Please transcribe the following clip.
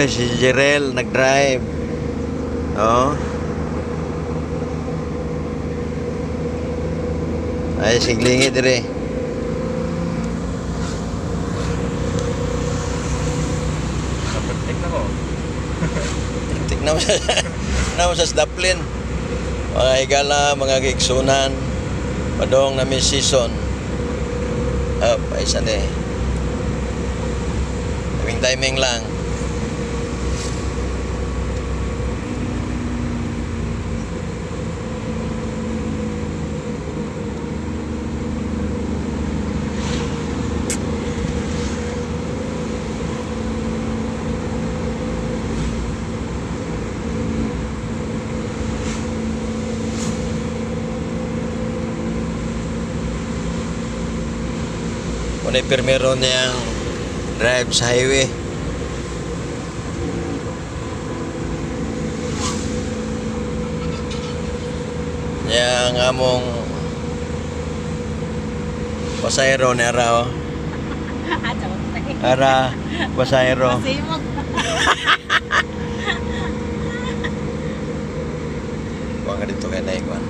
Ari si Jerel nag-drive. Oh. Ay siglingi dire. Kapatik na ko. Tignan mo sa tignan mo sa Daplin. Mga higala, mga gigsunan. Padong na may season. Up, ay saan eh. Timing timing lang. Muna pirmero niyang drive sa highway. Niya ang among pasayro ni Ara, oh. Ara, pasayro. Pasimog. Kuha ka dito kay Naikwan.